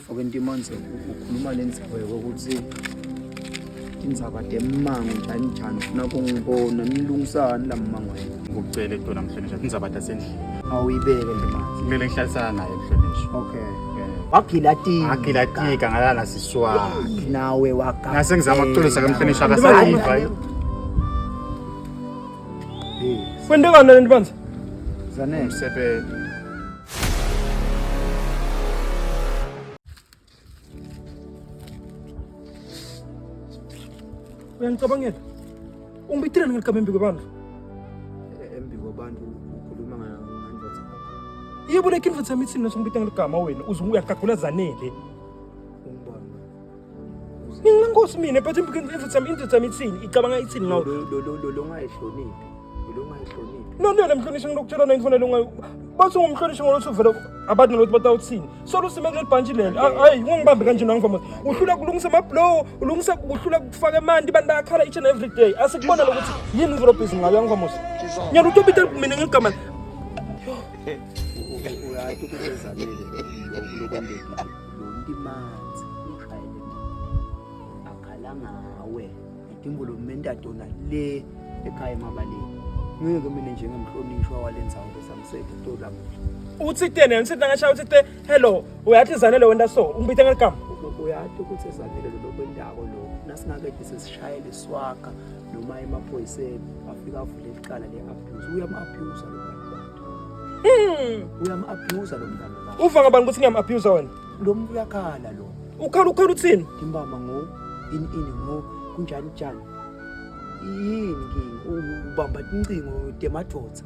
Ngiyakufa kwento imanzi ukhuluma le ndzaba yokuthi indzaba temmango njani njani ufuna kungibona nilungisani la mmango yena. Ngikucele kutona mhlonishwa indzaba tasendlini. Awuyibeke nje manje. Kumele ngihlalisana naye mhlonishwa. Okay. Wagilatika. Agilatika ngalala siswakhe. Nawe waga. Ngase ngizama ukuxolisa ke mhlonishwa akasayiva. Kwentekani lento banzi? Zanele. Umsebenzi. Uyangicabangela? Ungibithile ngeligama embi kwabantu. Embi kwabantu ukhuluma ngandvodza yakho. Yebo like indvodza yami ithini nasongibita ngeligama wena uze uyagagula Zanele. Ungibona. Nginenkosi mina but indvodza yami indvodza yami ithini icabanga ithini ngawe? Lo lo lo lo longayihloniphi. Lo longayihloniphi. No no mhlonishwa ngilokutshela na ngifuna lunga bathi ungumhlonishwa ngolothi uvela abantu lokuthi batawuthini. Solo usime kuleli bhantshi leli. Hayi ungangibambi kanje nangivama. Uhlula kulungisa amablow, ulungisa uhlula kufaka emanti abantu bayakhala each and every day. Asikubona lokuthi yini uvela busy ngayo angivamos. Nyalo utobita mina ngegama. Uyathi ukuthi ezamele lokwendekile. Lo ntimanzi ushayele akhala ngawe. Ngidinga mentatona le ekhaya emabaleni. Ngeke mina njengemhlonishwa walendzawo besamsethe tola Uthi tene ngithi ngashaya uthi te hello uyathi Zanele wena so ungibita ngeligama. Uyathi ukuthi ezamele lo lokwendako lo nasingakade sesishayele swaka noma emaphoyiseni afika avule icala le-abuse uyam-abuse lo mngane bantu. Uyam-abuse lo mngane bantu. Uva ngabani ukuthi ngiyam-abuse wena? Lo muntu uyakhala lo. Ukhala ukhala uthini? Timbama ngo ini ini ngo kunjani njani. Yini nkinga ubamba tincingo temadvodza.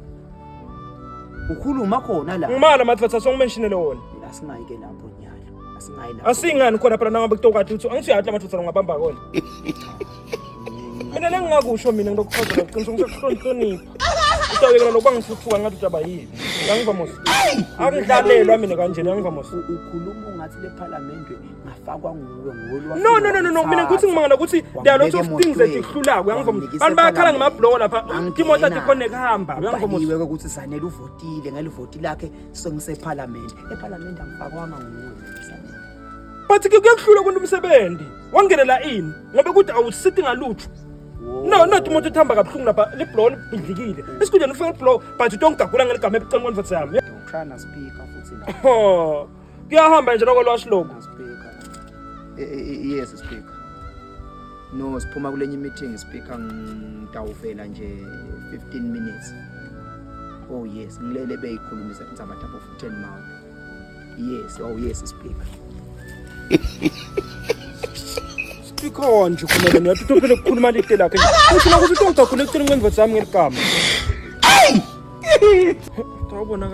Ukhuluma khona la. Ngimala madvodza songimentionele wona. Asingayi ke lapho nyalo. Asingayi lapho. Asingani khona phela nangabe kutokade uthi angithi uyathi lamadvodza ngabamba kona. Mina lengingakusho mina ngilokuchazela uqiniso ngisekuhlonihlonipha. Utawuyekela lokho angithuthuka ngathi utaba yini. Yangiva mos. Angidlalelwa mina kanjena yangiva mos. Ukhuluma ungathi le parliament ngafakwa nguwe nguwe lo No no no no no mina ngikuthi ngimangala ukuthi there are lots of things that ihlulako yangiva mos. Abantu bayakhala ngemablowo lapha timoto atikhona kuhamba yangiva mos. Ubhaliwe ukuthi Zanele uvotile ngelivoti lakhe sengiseparliament. Eparliament angifakwanga nguwe mina Zanele. But kuyakuhlula kwenta umsebenzi. Wangenela ini? Ngoba kuthi awusithi ngalutho. No no imoto ithamba kabuhlungu lapha liblow libhidlikile. Isikhundleni ufike liblow but utongigagula ngeligama ebuceni kwendvodza yami. Ushaya na speaker futhi la. Oh. Kuyahamba nje lokho lwashi lokho. Na speaker. Yes speaker. No siphuma kulenye meeting speaker ngitawuvela nje 15 minutes. Oh yes ngilele beyikhulumisa indzaba tabo 10 mouth. Yes, oh yes speaker. Speaker nje khona lena yathi utophele ukukhuluma lite lakhe. Ufuna ukuthi utongigagula eceleni kwendvodza yami ngeligama. Tawubona.